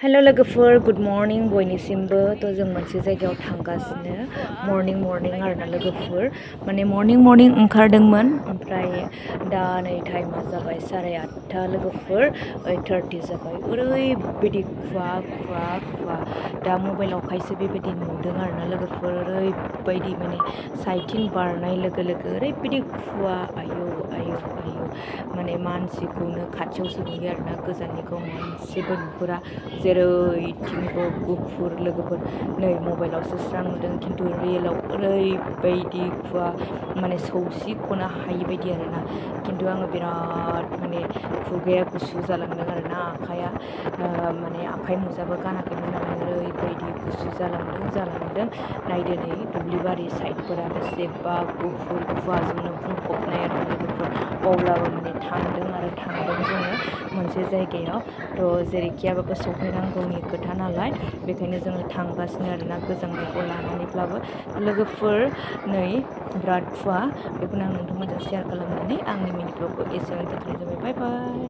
Hello लोगोफोर good morning बयनिसिमबो जों मोनसे जायगायाव थांगासिनो मर्निं आरोना लोगोफोर माने मर्निं ओंखारदोंमोन ओमफ्राय दा नै टाइमा जाबाय 8:30 लोगोफोर 8:30 जाबाय ओरैबायदि खुवा दा मबाइलाव खायसे बेबायदि नुदों आरोना लोगोफोर ओरैबायदि माने साइथिं बारनाय लोगो लोगो ओरैबायदि खुवा आयौ माने मानसिखौनो खाथियावसो नुयो आरोना गोजाननिखौ मोनसेबो नुहुरा जेरैथिंबो गुफुर लोगोफोर नै मबाइलावसो स्रां नुदों खिन्थु रियेलाव ओरैबायदि खुवा माने सौसिख'नो हायि बायदि आरोना खिन्थु आङो बिराद माने खुगाया गुसु जालांदों आरोना आखाइया माने आखाइ मुजाबो गानाखैमोन नालाय ओरैबायदि गुसु जालांदों नायदो नै दुब्लिबारि साइडफोरा बेसेबा गुफुर खुवाजोंनो बुंफबनाय आरो लोगोफोर अब्लाबो माने थांदों जोङो मोनसे जायगायाव जेरैखियाबाबो सौहैनांगौनि खोथा नालाय बेखायनो जोङो थांगासिनो आरोना गोजांनायखौ लानानैब्लाबो लोगोफोर नै बिराद खुवा बेखौनो आं नोंथांमोनजों शेयार खालामनानै आंनि मिनि ब्लगखौ एसेयावनो दोनथ'नाय जाबाय बाय बाय।